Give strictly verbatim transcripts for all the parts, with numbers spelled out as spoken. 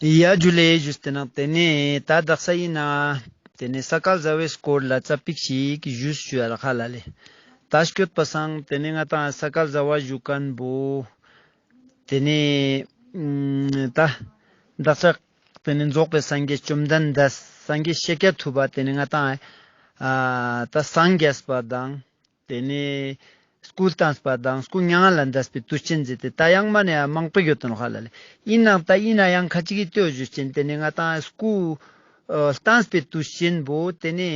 ཡ་ཇུ་ལེ་ཞུས་ཏེ་ནང་ཏེ་ནེ་ད་དག་ས་ཡིན་ན་ཏེ་ནེ་ས་ག་ཟླ་བའི་སྐོར་ལ་ཙ་པིག་ཞིག་ཞུས་ཞུ་ཡ་ལ་ཧ་ལ་ལེ། ད་སྐྱོད་པ་སང་ཏེ་ནེ་ང་ཏང་ས་ག་ཟླ་བ་ཞུ་ཁན་བོ་ཏེ་ནེ་ཨུམ་ད་དག་ས་ཏེ་ནེ་རྫོགས་པའི་སངས་རྒྱས་བཅོམ་ལྡན་འདས་སངས་རྒྱས་ཤཱཀྱ་ཐུབ་པ་ཏེ་ནེ་ང་ཏང་ཨ་ད་སངས་རྒྱས་པ་དང་ཏེ་ནེ་སྐུ་བལྟམས་པ་དང་སྐུ་མྱ་ངན་ལས་འདས་པའི་དུས་ཆེན་ཟེར་ཏེ་ད་ཡང་མ་ནེ་ཡང་མང་པོ་ཡོད་དེ་ནོག་ཧ་ལ་ལེ། ཡིན་ནའང་ད་ཡིན་ན་ཡང་ཁ་ཅིག་གི་ལྟོས་ཞུ་ཅེན་ཏེ་ནེ་ང་ཏང་སྐུ་ཨ་བལྟམས་པའི་དུས་ཆེན་བོ་ཏེ་ནེ་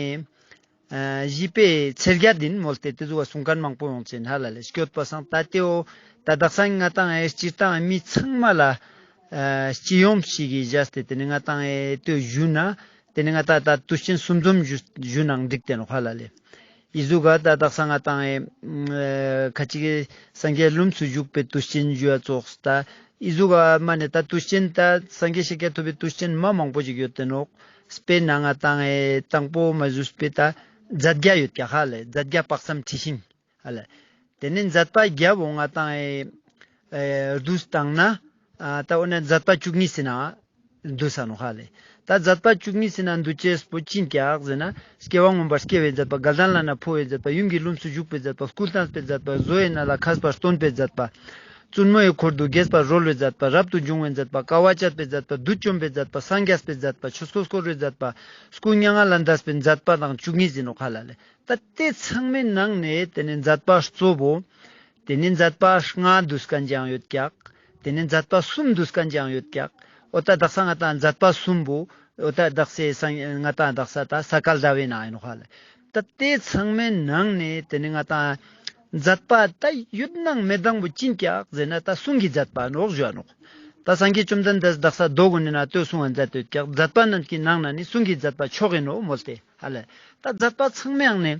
ཨ་བཞི་པའི་ཚེས་བརྒྱད་ཡིན་མོལ་ཏེ་ཏེ་ཟུག་ག་གསུང་ཁན་མང་པོ་ཡོང་ཅེན་ཧ་ལ་ལེ། སྐྱོད་པ་སང་ད་ལྟོས་ད་དག་ས་ང་ཏང་ཨེ་སྤྱིར་བཏང་མི་ཚང་མ་ལ་ཨ་སྤྱི་ཡོངས་ཤིག་གི་བཞག་སྟེ་ཏེ་ནེ་ང་ཏང་ཨེ་ལྟོས་ཞུ་ན་ཏེ་ནེ་ང་ཏང་ད་དུས་ཆེན་གསུམ་འཛོམས་ཞུ་ཞུ་ནང་འགྲིག་སྟེ་ནོག་ཧ་ལ་ལེ། ཨི་ཟུག་ག་ད་དག་ས་ང་ཏང་ཨེ་ཁ་ཅིག་གི་སངས་རྒྱས་ལྷུམས་སུ་ཞུགས་པའི་དུས་ཆེན་ཞུ་ཡ་ཙོགས་ད་ཨི་ཟུག་ག་མ་ནེ་ད་དུས་ཆེན་ད་སངས་རྒྱས་ཤཱཀྱ་ཐུབ་པའི་དུས་ཆེན་མ་མང་པོ་ཞིག་ཡོད་དེ་ནོག། དཔེར་ན་ང་ཏང་ཨེ་དང་པོ་མ་ཞུས་པའི་ད་མཛད་རྒྱ་ཡོད་ཀྱག་ཧ་ལ་ལེ། མཛད་རྒྱ་དཔག་བསམ་འཁྲི་ཤིང་ཧ་ལ་ལེ། ཏེ་ནེ་མཛད་པ་བརྒྱ་བོ་ང་ཏང་ཨེ་ཨེ་བསྡུས་བཏང་ན་ཨ་ད་འོ་ན་མཛད་པ་བཅུ་གཉིས་སི་ནང་འདུས་ས་ནོག་ཧ་ལ་ལེ། ད་མཛད་པ་བཅུ་གཉིས་སི་ནང་འདུས་ཅེས་པོ་ཅི་ཡིན་ཀྱག་ཟེར་ན་སྐྱེ་བ་སྔོན་པར་སྐྱེ་བའི་མཛད་པ། དགའ་ལྡན་ལ་ནི་འཕོ་བའི་མཛད་པ། ཡུམ་གྱི་ལྷུམས་སུ་ཞུགས་པའི་མཛད་པ། སྐུ་བལྟམས་པའི་མཛད་པ། བཟོ་ཡི་ནང་ལ་མཁས་པར་སྟོན་པའི་མཛད་པ། བཙུན་མོའི་འཁོར་དུ་རྒྱས་པར་རོལ་བའི་མཛད་པ། རབ་ཏུ་འབྱུང་བའི་མཛད་པ། དཀའ་བ་སྤྱད་པའི་མཛད་པ། བདུད་བཅོམ་པའི་མཛད་པ། སངས་རྒྱས་པའི་མཛད་པ། ཆོས་འཁོར་བསྐོར་བའི་མཛད་པ། སྐུ་མྱ་ངན་ལས་འདས་པའི་མཛད་པ་དང་བཅུ་གཉིས་ཡིན་ནོག་ཧ་ལ་ལེ། ད་ཏེ་ཚང་མའི་ནང་ནེ་ཏེ་ནེ་མཛད་པ་གཙོ་བོ་ཏེ་ནེ་མཛད་པ་ལྔ་འདུས་ཁན་ཅིག་ཡང་ཡོད་ཀྱག། ཏེ་ནེ་མཛད་པ་གསུམ་འདུས་ཁན་ཅིག་ཡང་ཡོད་ཀྱག། འོ་ད་དག་ས་ང་ཏང་མཛད་པ་གསུམ་བོ་འོ་ད་དག་ས་ང་ཏང་དག་ས་ད་ས་ག་ཟླ་བའི་ནང་ཡིན་ནོག་ཧ་ལ་ལེ། ད་ཏེ་ཚང་མའི་ནང་ནེ་ཏེ་ནེ་ང་ཏང་མཛད་པ་ད་ཡོད་ནང་མེད་དང་བོ་ཅི་ཡིན་ཀྱག་ཟེར་ན་ད་གསུང་གི་མཛད་པ་ནོག་ཞུ་ཡ་ནོག། ད་སངས་རྒྱས་བཅོམ་ལྡན་འདས་དག་ས་མདོ་གུན་ནི་ནང་ལྟོས་གསུང་བ་མཛད་དེ་ཡོད་ཀྱག། མཛད་པ་རྣམས་ཀྱི་ནང་ན་ནི་གསུང་གི་མཛད་པ་མཆོག་ཡིན་ནོ་མོལ་ཏེ་ཧ་ལ་ལེ། ད་མཛད་པ་ཚང་མའི་ནང་ནེ་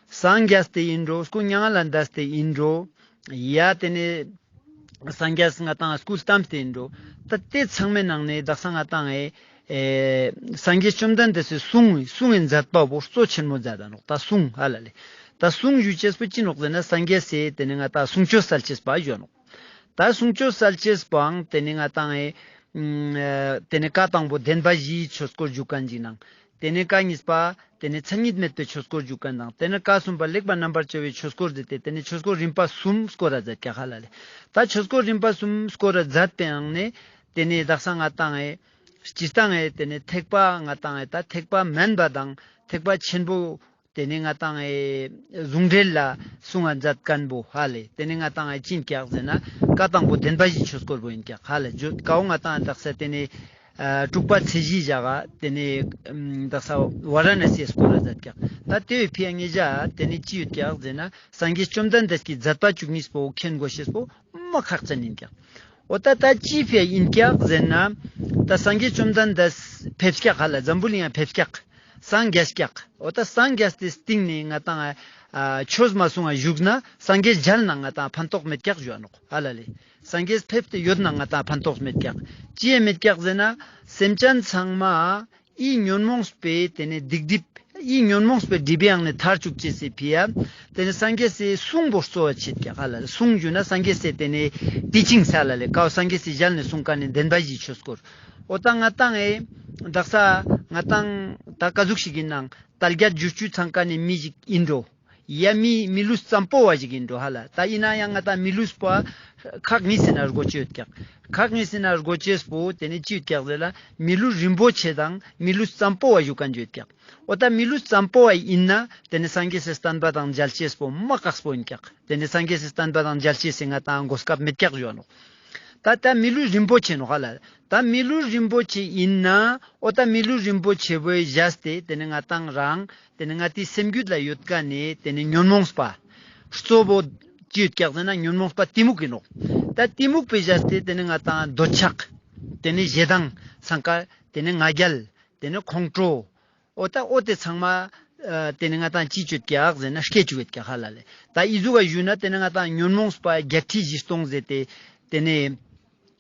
སངས་རྒྱས་ཏེ་ཡིན་འགྲོ། སྐུ་མྱ་ངན་ལས་འདས་ཏེ་ཡིན་འགྲོ། ཡ་ཏེ་ནེ་སངས་རྒྱས་ང་ཏང་སྐུ་བལྟམས་ཏེ་ཡིན་འགྲོ། ད་ཏེ་ཚང་མའི་ནང་ནེ་དག་ས་ང་ཏང་ཨེ་ཨེ་སངས་རྒྱས་བཅོམ་ལྡན་འདས་སི་གསུང་གསུང་གི་མཛད་པ་བོ་གཙོ་ཆེན་མོ་མཛད་ད་ནོག། ད་གསུང་ཧ་ལ་ལེ། ད་གསུང་ཞུ་ཅེས་པོ་ཅི་ནོག་ཟེར་ན་སངས་རྒྱས་སི་ཏེ་ནེ་ང་ཏང་གསུང་ཆོས་སལ་ཅེས་པ་ཞུ་ནོག། ད་གསུང་ཆོས་སལ་ཅེས་པའང་ཏེ་ནེ་ང་ཏང་ཨེ་ཨ་ཏེ་ནེ་བཀའ་དང་པོ་བདེན་པ་བཞིའི་ཆོས་སྐོར་ཞུ་ཁན་ཅིག་ནང་། ཏེ་ནེ་བཀའ་གཉིས་པ་ཏེ་ནེ་མཚན་ཉིད་མེད་པའི་ཆོས་སྐོར་ཞུ་ཁན་དང་། ཏེ་ནེ་བཀའ་གསུམ་པ་ལེགས་པར་རྣམ་པར་དཔྱོད་པའི་ཆོས་སྐོར་ཟེར་ཏེ་ཏེ་ནེ་ཆོས་སྐོར་རིམ་པ་གསུམ་སྐོར་ར་མཛད་ཀྱག་ཧ་ལ་ལེ། ད་ཆོས་སྐོར་རིམ་པ་གསུམ་སྐོར་ར་མཛད་པའི་ནང་ནེ་ཏེ་ནེ་དག་ས་ང་ཏང་ཨེ་སྤྱིར་བཏང་ཨེ་ཏེ་ནེ་ཐེག་པ་ང་ཏང་ཨེ་ད་ཐེག་པ་དམན་པ་དང་ཐེག་པ་ཆེན་པོ་ཏེ་ནེ་ང་ཏང་ཨེ་ཟུང་འབྲེལ་ལ་གསུང་བ་མཛད་ཁན་བོ་ཧ་ལ་ལེ། ཏེ་ནེ་ང་ཏང་ཨེ་ཅི་ཡིན་ཀྱག་ཟེར་ན་བཀའ་དང་པོ་བདེན་པ་བཞིའི་ཆོས་སྐོར་བོ་ཡིན་ཀྱག་ཧ་ལ་ལེ། ཇོ་ཀའོ་ང་ཏང་དག་ས་ཏེ་ནེ་ཨ་དྲུག་པ་ཚེས་བཞི་ཞག་ག་ཏེ་ནེ་ཨམ་དག་ས་ཝ་ར་ཎ་སིའི་སྐོར་ལ་མཛད་ཀྱག། ད་ཏེ་བོའི་ཕི་ཡ་ངེ་ཞག་ཏེ་ནེ་ཅི་ཡོད་ཀྱག་ཟེར་ན་སངས་རྒྱས་བཅོམ་ལྡན་འདས་ཀྱི་མཛད་པ་བཅུ་གཉིས་པོ་མཁྱེན་དགོས་ཤེས་པོ་མ་ཁག་ཅན་ཡིན་ཀྱག། འོ་ད་ད་ཅི་ཕི་ཡ་ཡིན་ཀྱག་ཟེར་ན་ད་སངས་རྒྱས་བཅོམ་ལྡན་འདས་ཕེབས་ཀྱག་ཧ་ལ་ལེ། འཛམ་བུ་གླིང་ང་ཕེབས་ཀྱག། སངས་རྒྱས་ཀྱག། འོ་ད་སངས་རྒྱས་ཏེ་སྟིང་ནེ་ང་ཏང་ཨ་ཆོས་མ་གསུང་ང་བཞུགས་ན་སངས་རྒྱས་མཇལ་ན་ང་ཏང་ཕན་ཐོགས་མེད་ཀྱག་ཞུ་བ་ནོག་ཧ་ལ་ལེ། སངས་རྒྱས་ཕེབས་ཏེ་ཡོད་ན་ང་ཏང་ཕན་ཐོགས་མེད་ཀྱག། ཅི་ཡ་མེད་ཀྱག་ཟེར་ན་སེམས་ཅན་ཚང་མ་ཨི་ཉོན་མོངས་པའི་ཏེ་ནེ་སྡིག་སྒྲིབ་ཨི་ཉོན་མོངས་པའི་སྒྲིབ་པའི་ནང་ནེ་ཐར་ཅུག་ཅེས་སི་ཕི་ཡ་ཏེ་ནེ་སངས་རྒྱས་སི་གསུང་བོ་གཙོ་བོ་ཆེད་ཀྱག་ཧ་ལ་ལེ། གསུང་ཞུ་ན་སངས་རྒྱས་སི་ཏེ་ནེ་ཊི་ཅིང་ས་ལ་ལེ་ཀའོ་སངས་རྒྱས་སི་ཞལ་ནེ་གསུང་ཁན་ནི་བདེན་པ་བཞིའི་ཆོས་སྐོར། འོ་ད་ང་ཏང་ཨེ་དག་ས་ང་ཏང་ད་ཀ་ཟུག་ཞིག་ཡིན་ནང་དལ་བརྒྱད་འབྱོར་བཅུ་ཚང་ཁན་ནི་མི་ཞིག་ཡིན་འགྲོ། ཡ་མི་མི་ལུས་ཙམ་པོ་བ་ཞིག་ཡིན་འགྲོ་ཧ་ལ། ད་ཡིན་ན་ཡང་ང་ཏང་མི་ལུས་པོ་ཁག་གཉིས་སི་ནང་དགོས་ཅེས་ཡོད་ཀྱག། ཁག་གཉིས་སི་ནང་དགོས་ཅེས་པོ་ཏེ་ནེ་ཅི་ཡོད་ཀྱག་ཟེར་ན་མི་ལུས་རིན་པོ་ཆེ་དང་མི་ལུས་ཙམ་པོ་བ་ཞུ་ཁན་ཅིག་ཡོད་ཀྱག། འོ་ད་མི་ལུས་ཙམ་པོ་བ་ཡིན་ན་ཏེ་ནེ་སངས་རྒྱས་སི་བསྟན་པ་དང་མཇལ་ཅེས་པོ་མ་ཁག་པོ་ཡིན་ཀྱག། ཏེ་ནེ་སངས་རྒྱས་སི་བསྟན་པ་དང་མཇལ་ཅེས་སི་ང་ཏང་གོ་སྐབས་མེད་ཀྱག་ཞུ་བ་ནོག། ད་ད་མི་ལུས་རིན་པོ་ཆེ་ནོག་ཧ་ལ། ད་མི་ལུས་རིན་པོ་ཆེ་ཡིན་ན་འོ་ད་མི་ལུས་རིན་པོ་ཆེ་བོའི་བཞག་སྟེ་ཏེ་ནེ་ང་ཏང་རང་ཏེ་ནེ་ང་ཏིའི་སེམས་རྒྱུད་ལ་ཡོད་ཁན་ནི་ཏེ་ནེ་ཉོན་མོངས་པ་གཙོ་བོ་ཅི་ཡོད་ཀྱག་ཟེར་ན་ཉོན་མོངས་པ་གཏི་མུག་ཡིན་ནོག། ད་གཏི་མུག་པོའི་བཞག་སྟེ་ཏེ་ནེ་ང་ཏང་འདོད་ཆགས་ཏེ་ནེ་ཞེ་སྡང་སང་ཀ་ཏེ་ནེ་ང་རྒྱལ་ཏེ་ནེ་ཁོང་ཁྲོ། འོ་ད་འོ་ཏེ་ཚང་མ་ཨ་ཏེ་ནེ་ང་ཏང་ཅི་ཅོད་ཀྱག་ཟེར་ན་སྐྱེ་ཅུག་ཡོད་ཀྱག་ཧ་ལ་ལེ། ད་ཨི་ཟུག་ག་ཞུས་ན་ཏེ་ནེ་ང་ཏང་ཉོན་མོངས་པ་བརྒྱད་ཁྲི་བཞི་སྟོང་ཟེར་ཏེ་ཏེ་ནེ་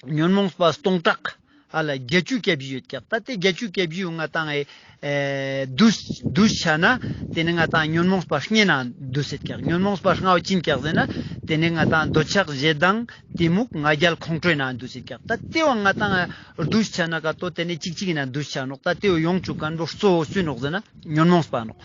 ཉོན་མོངས་པ་སྟོང་ཕྲག་ ཨ་ལ་བརྒྱད་ཅུ་གྱ་བཞི་ཡོད་ཀྱག། ད་ཏེ་བརྒྱད་ཅུ་གྱ་བཞི་ཡོད་ང་ཏང་ཨེ་ཨེ་དུས་དུས་ཆ་ན་ཏེ་ནེ་ང་ཏང་ཉོན་མོངས་པ་ལྔའི་ནང་དུས་ཡོད་ཀྱག། ཉོན་མོངས་པ་ལྔ་བོ་ཅི་ཨིན་ཀྱག་ཟེར་ན་ཏེ་ནེ་ང་ཏང་འདོད་ཆགས་ཞེ་སྡང་གཏི་མུག་ང་རྒྱལ་ཁོང་ཁྲོའི་ནང་དུས་ཡོད་ཀྱག། ད་ཏེ་བོ་ང་ཏང་ཨེ་དུས་ཆ་ན་ཀ་ཏོ་ཏེ་ནེ་ཅིག་ཅིག་ཨིན་ན་དུས་ཆ་ནོག། ད་ཏེ་བོ་ཡོང་ཅུག་ཁན་བོ་གཙོ་བོ་སུ་ནོག་ཟེར་ན་ཉོན་མོངས་པ་ནོག།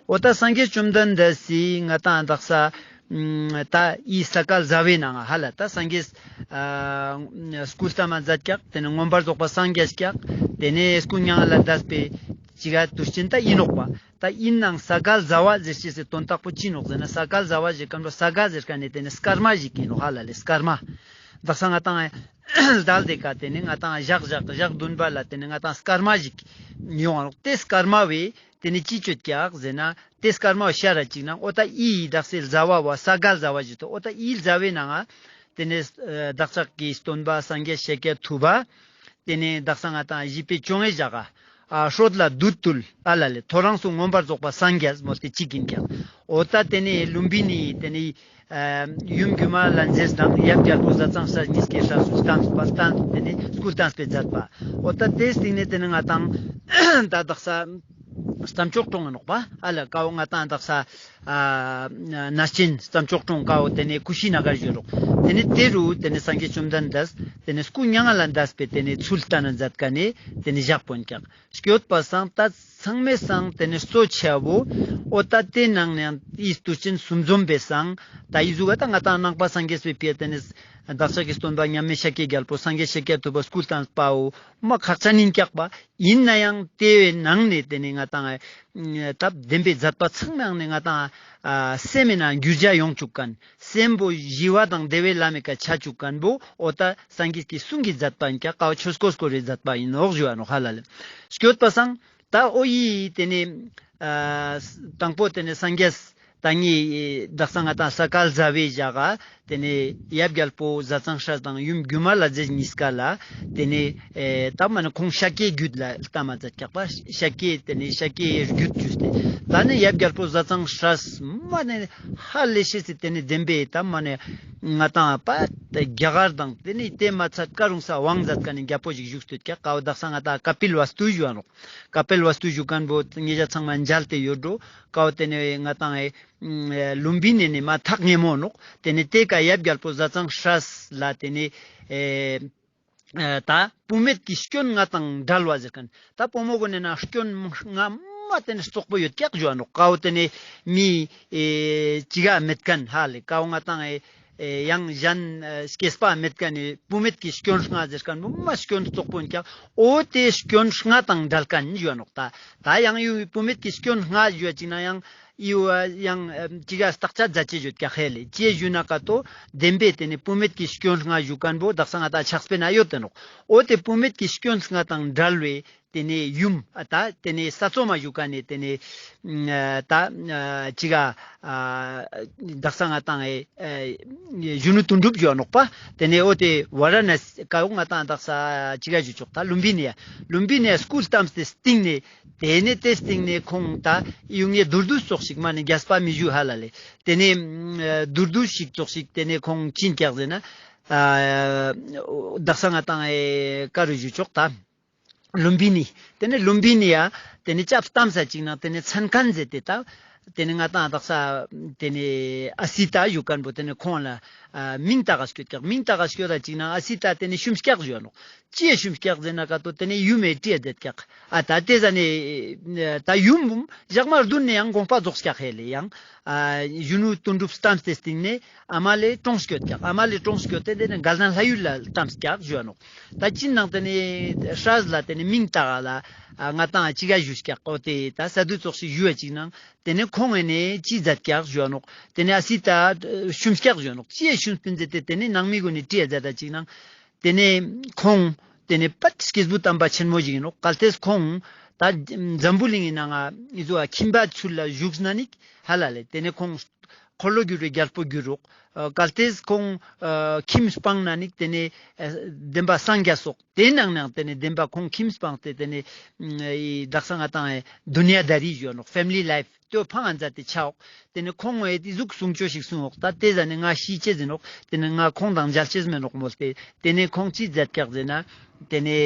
འོ་ད་སངས་རྒྱས་བཅོམ་ལྡན་འདས་སི་ང་ཏང་དག་ས་ཨ་ད་འི་ས་ག་ཟླ་བའི་ནང་ང་ཧ་ལ་ད་སངས་རྒྱས་ཨ་སྐུ་བལྟམས་མཛད་ཀྱག། ཏེ་ནེ་མངོན་པར་རྫོགས་པ་སངས་རྒྱས་ཀྱག། ཏེ་ནེ་སྐུ་མྱ་ངན་ལས་འདས་པའི་ཅིག་ག་དུས་ཆེན་ད་ཨིན་ནོག་པ། ད་ཨིན་ནའང་ས་ག་ཟླ་བ་ཟེར་ཅེས་སི་དོན་དག་པོ་ཅི་ནོག་ཟེར་ན་ས་ག་ཟླ་བ་ཟེར་ཁན་བོ་ས་ག་ཟེར་ཁན་ནི་ཏེ་ནེ་སྐར་མ་ཞིག་ཨིན་ནོག་ཧ་ལ་ལེ། སྐར་མ་དག་ས་ང་ཏང་ཟླ་དེ་ཀ་ཏེ་ནེ་ང་ཏང་ཞག་ཞག་ཞག་བདུན་པ་ལ་ཏེ་ནེ་ང་ཏང་སྐར་མ་ཞིག་ཡོང་བ་ནོག། ཏེ་སྐར་མ་བོའི་ཏེ་ནེ་ཅི་ཅོ་ཀྱག་ཟེར་ན་ཏེ་སྐར་མ་བོ་ཤར་ར་ཅིག་ན་འོ་ད་འི་དག་སའི་ཟླ་བ་བོ་ས་ག་ཟླ་བ་ཞིག་ཏོ། འོ་ད་འི་ཟླ་བའི་ནང་ང་ཏེ་ནེ་ཨ་བདག་ཅག་གི་སྟོན་པ་སངས་རྒྱས་ཤཱཀྱ་ཐུབ་པ་ཏེ་ནེ་དག་ས་ང་ཏང་བཞི་པའི་བཅོ་ལྔའི་ཞག་ག་ཨ་སྲོད་ལ་བདུད་བཏུལ་ཨ་ལ་ལེ་ཐོ་རངས་སུ་མངོན་པར་རྫོགས་པ་སངས་རྒྱས་མོ་ཏེ་ཅིག་ཨིན་ཀྱག། འོ་ད་ཏེ་ནེ་ལུམྦི་ནི་ཏེ་ནེ་ཨ་ཡུམ་སྒྱུ་མ་ལྷ་མཛེས་དང་ཡབ་རྒྱལ་པོ་ཟས་གཙང་སྲས་གཉིས་ཀྱི་སྲས་སུ་བལྟམས་པ་བལྟམས་ཏེ་ནེ་སྐུ་བལྟམས་པའི་མཛད་པ། འོ་ད་ཏེའི་སྟིང་ནེ་ཏེ་ནེ་ང་ཏང་ད་དག་ས་རྟ་མཆོག་གྲོང་ཨིན་ནོག་པ། ཨ་ལ་ཀ་བོ་ང་ཏང་དག་ས་ཨ་ན་ཆེན་རྟ་མཆོག་གྲོང་ཀ་བོ་ཏེ་ནེ་ཀུ་ཤི་ན་གར་ཞུ་རོག། ཏེ་ནེ་ཏེ་རུ་ཏེ་ནེ་སངས་རྒྱས་བཅོམ་ལྡན་འདས་ཏེ་ནེ་སྐུ་མྱ་ངན་ལས་འདས་པའི་ཏེ་ནེ་ཚུལ་བསྟན་ན་མཛད་ཀ་ནེ་ཏེ་ནེ་ཞག་པོ་ཨིན་ཀྱག། སྐྱོད་པ་སང་ད་ཚང་མའི་སང་ཏེ་ནེ་གཙོ་ཆེ་བོ་འོ་ད་ཏེ་ནང་ནེ་ཡང་འི་དུས་ཆེན་གསུམ་འཛོམས་པའི་སང་ད་འི་ཟུག་ག་ད་ང་ཏང་ནང་པ་སངས་རྒྱས་པའི་ཕི་ཡ་ཏེ་ནེ་བདག་ཅག་གི་སྟོན་པ་མཉམ་མེད་ཤཱཀྱའི་རྒྱལ་པོ་སངས་རྒྱས་ཤཱཀྱ་ཐུབ་པ་སྐུ་བལྟམས་པ་བོ་མ་ཁག་ཅན་ཨིན་ཀྱག་པ། ཨིན་ནའང་ཏེ་བོའི་ནང་ནེ་ཏེ་ནེ་ང་ཏང་ཨ་ད་བདེན་པའི་མཛད་པ་ཚང་མའི་ནང་ནེ་ང་ཏང་ཨ་སེམས་མེད་ན་འགྱུར་བ་ཡོང་ཅུག་ཁན་སེམས་པོ་ཞི་བ་དང་བདེ་བའི་ལམ་མེ་ཀ་ཆ་ཅུག་ཁན་བོ་འོ་ད་སངས་རྒྱས་ཀྱི་གསུང་གི་མཛད་པ་ཨིན་ཀྱག། ཀ་བོ་ཆོས་འཁོར་བསྐོར་བའི་མཛད་པ་ཨིན་ནོག་ཞུ་བ་ནོག་ཧ་ལ་ལེ། སྐྱོད་པ་སང་ད་འོ་འི་ཏེ་ནེ་ཨ་དང་པོ་ཏེ་ནེ་སངས་རྒྱས་ད་ངི་དག་ས་ང་ཏང་ས་ག་ཟླ་བའི་ཞག་ག་ཏེ་ནེ་ཡབ་རྒྱལ་པོ་ཟས་གཙང་སྲས་དང་ཡུམ་སྒྱུ་མ་ལྷ་མཛེས་གཉིས་ཀ་ལ་ཏེ་ནེ་ཨེ་ད་མ་ནེ་ཁོང་ཤཱཀྱའི་རྒྱུད་ལ་བལྟམས་མཛད་ཀྱག་པ། ཤཱཀྱའི་ཏེ་ནེ་ཤཱཀྱའི་རྒྱུད་ཅོས་ཏེ་ད་ནི་ཡབ་རྒྱལ་པོ་ཟས་གཙང་སྲས་མ་ནེ་ཧ་ལས་ཤེས་སི་ཏེ་ནེ་བདེན་པའི་ད་མ་ནེ་ང་ཏང་པ་རྒྱ་གར་དང་ཏེ་ནེ་ཏེ་མ་ཚད་ཀ་རུང་ས་དབང་མཛད་ཀ་ནེ་རྒྱལ་པོ་ཞིག་བཞུགས་སྟོད་ཀྱག། ཀ་བོ་དག་ས་ང་ཏང་ཀ་པིལ་ཝ་སྟུ་ཞུ་བ་ནོག། ཀ་པིལ་ཝ་སྟུ་ཞུ་ཁན་བོ་ཉེ་ཞ་ཚང་མ་མཇལ་ཏེ་ཡོད་འགྲོ། ཀ་བོ་ཏེ་ནེ་ང་ཏང་ཨེ་ལུམྦི་ནི་ནེ་མ་ཐག་ཉེ་མོ་ནོག། ཏེ་ནེ་ཏེ་ཀ་ཡབ་རྒྱལ་པོ་ཟས་གཙང་སྲས་ལ་ཏེ་ནེ་ཨེ་ཨེ་ད་བུད་མེད་ཀྱི་སྐྱོན་ལྔ་དང་བྲལ་བ་ཟེར་ཁན། ད་བུ་མོ་གུན་ནི་ནང་སྐྱོན་ལྔ་མ་ཏེ་ནེ་རྩོག་པོ་ཡོད་ཀྱག་ཞུ་བ་ནོག། ཀ་བོ་ཏེ་ནེ་མི་ཨེ་ཅིག་ག་མེད་ཁན་ཧ་ལེ་ཀ་བོ་ང་ཏང་ཨེ་ཨེ་ཡང་གཞན་ཨེ་སྐྱེས་པ་མེད་ཁན་ནི་བུད་མེད་ཀྱི་སྐྱོན་ལྔ་ཟེར་ཁན་བོ་མ་སྐྱོན་རྩོག་པོ་ཨིན་ཀྱག། འོ་ཏེ་སྐྱོན་ལྔ་དང་བྲལ་ཁན་ཞུ་བ་ནོག། ད་ད་ཡང་ཡུ་བུད་མེད་ཀྱི་སྐྱོན་ལྔ་ཞུ་བ་ཅིག་ན་ཡང་ཡུ་ཡང་ཨེ་ཅིག་ག་བརྟག་དཔྱད་མཛད་ཅེས་ཡོད་ཀྱག་ཧ་ལེ། ཅི་ཞུ་ན་ཀ་ཏོ་བདེན་པའི་ཏེ་ནེ་བུད་མེད་ཀྱི་སྐྱོན་ལྔ་ཞུ་ཁན་བོ་དག་ས་ང་ཏང་ཕྱག་དཔེ་ན་ཡོད་དེ་ནོག། འོ་ཏེ་བུད་མེད་ཀྱི་སྐྱོན་ལྔ་དང་བྲལ་བའི་ཏེ་ནེ་ཡུམ་ཨ་ད་ཏེ་ནེ་ས་འཚོ་མ་ཞུ་ཁན་ནི་ཏེ་ནེ་ཨ་ད་ཨ་ཅིག་ག་ཨ་དག་ས་ང་ཏང་ཨེ་ཨེ་གཞོན་ནུ་དོན་གྲུབ་ཞུ་བ་ནོག་པ། ཏེ་ནེ་འོ་ཏེ་ཝ་ར་ན་སི་ཀ་བོ་ང་ཏང་དག་ས་ཅིག་ག་ཞུ་ཆོག། ད་ལུམྦི་ནི་ཡ་ལུམྦི་ནི་ཡ་སྐུ་བལྟམས་ཏེ་སྟིང་ནེ་ཏེ་ནེ་ཏེ་སྟིང་ནེ་ཁོང་ད་ཡུ་ངེ་དུར་དུས་ཙོགས་ཤིག་མ་ནེ་རྒྱས་པ་མི་ཞུ་ཧ་ལ་ལེ། ཏེ་ནེ་ཨ་དུར་དུས་ཤིག་ཙོགས་ཤིག་ཏེ་ནེ་ཁོང་ཅི་ཨིན་ཀྱག་ཟེར་ན་ཨ་དག་ས་ང་ཏང་ཨེ་ཀ་རུ་ཞུ་ཆོག་ད། ལུམྦི་ནི། ཏེ་ནེ་ལུམྦི་ནི་ཡ། ཏེ་ནེ་སྐྱབས་བལྟམས་ས་ཅིག་ནང་ཏེ་ནེ་མཚན་མཁན་ཟེར་ཏེ་ད། ཏེ་ནེ་ང་ཏང་དག་ས་ཏེ་ནེ་ཨ་སི་ཏ་ཞུ་ཁན་བོ་ཏེ་ནེ་ཁོང་ལ་ཨ་མིང་བཏགས་ཀ་སྐྱོད་ཀྱག། མིང་བཏགས་ཀ་སྐྱོད་ད་ཅིག་ནང་ཨ་སི་ཏ་ཏེ་ནེ་ཤུམ་སྐྱག་ཞུ་བ་ནོག། ཅི་ཡ་ཤུམ་སྐྱག་ཟེར་ན་ཀ་ཏོ་ཏེ་ནེ་ཡུམ་མེ་ཏྲི་ཡ་ཛད་ཀྱག། ཨ་ད་ཏེ་ཟ་ནེ་ད་ཡུམ་ཞག་མ་བདུན་ནེ་ཡང་དགོངས་པ་རྫོགས་ཀྱག་ཧེ་ལེ་ཡང་། ཨ་གཞོན་ནུ་དོན་གྲུབ་བལྟམས་ཏེ་སྟིང་ནེ་ཨ་མ་ལེ་གྲོངས་སྐྱོད་ཀྱག། ཨ་མ་ལེ་གྲོངས་སྐྱོད་དེ་ཏེ་ནེ་དགའ་ལྡན་ལྷ་ཡུལ་ལ་བལྟམས་ཀྱག་ཞུ་བ་ནོག། ད་ཅི་ནང་ཏེ་ནེ་སྲས་ལ་ཏེ་ནེ་མིང་བཏགས་ལ་ཨ་ང་ཏང་ཅི་ག་ཞུས་ཀྱག། འོ་ཏེ་ད་ས་དུས་ཙོགས་ཤིག་ཞུ་བ་ཅིག་ནང་ཏེ་ནེ་ཁོང་ངི་ནེ་ཅི་ཛད་ཀྱག་ཞུ་བ་ནོག། ཏེ་ནེ་ཨ་སི་ཏ་ཤུམ་སྐྱག་ཞུ་བ་ནོག། ཅི་ཡ་ཤུམ་སྤུན་ཛད་དེ་ཏེ་ནེ་ནང་མི་གུན་ནི་ཏྲི་ཡ་ཛད་ད་ཅིག་ནང་ཏེ་ནེ་ཁོང་ཏེ་ནེ་པད་སྐྱེས་བུ་དམ་པ་ཆེན་མོ་ཞིག་ཨིན་ནོག། གལ་ཏེ་ཁོང་ད་འཛམ་བུ་གླིང་ངི་ནང་ང་ཨི་ཟུག་ཁྱིམ་པ་ཚུལ་ལ་བཞུགས་ན་ནི་ཧ་ལ་ལེ་ཏེ་ནེ་ཁོང་འཁོར་ལོ་སྒྱུར་བའི་རྒྱལ་པོ་འགྱུར་རོག། ཨ་གལ་ཏེ་ཁོང་ཨ་ཁྱིམ་སྤངས་ན་ནི་ཏེ་ནེ་ཨ་བདེན་པ་སངས་རྒྱས་སོག། ཏེ་ནང་ནང་ཏེ་ནེ་བདེན་པ་ཁོང་ཁྱིམ་སྤངས་ཏེ་ཏེ་ནེ་ཨ་ཨི་དག་ས་ང་ཏང་ཨེ་དུན་ཡ་དཱ་རི་ཞུ་བ་ནོག། ཕེ་མི་ལི་ལའིཕ། ཏེ་བོ་ཕང་ང་མཛད་དེ་ཆའོག། ཏེ་ནེ་ཁོང་ངི་ཏེ་ཟུག་གསུང་ཆོས་ཤིག་གསུངས་འོག། ད་ཏེ་ཟ་ནེ་ང་ཤི་ཅེས་ཨིན་ནོག། ཏེ་ནེ་ང་ཁོང་དང་མཇལ་ཅེས་མེན་ནོག་མོལ་ཏེ། ཏེ་ནེ་ཁོང་ཅི་མཛད་ཀྱག་ཟེར་ན། ཏེ་ནེ་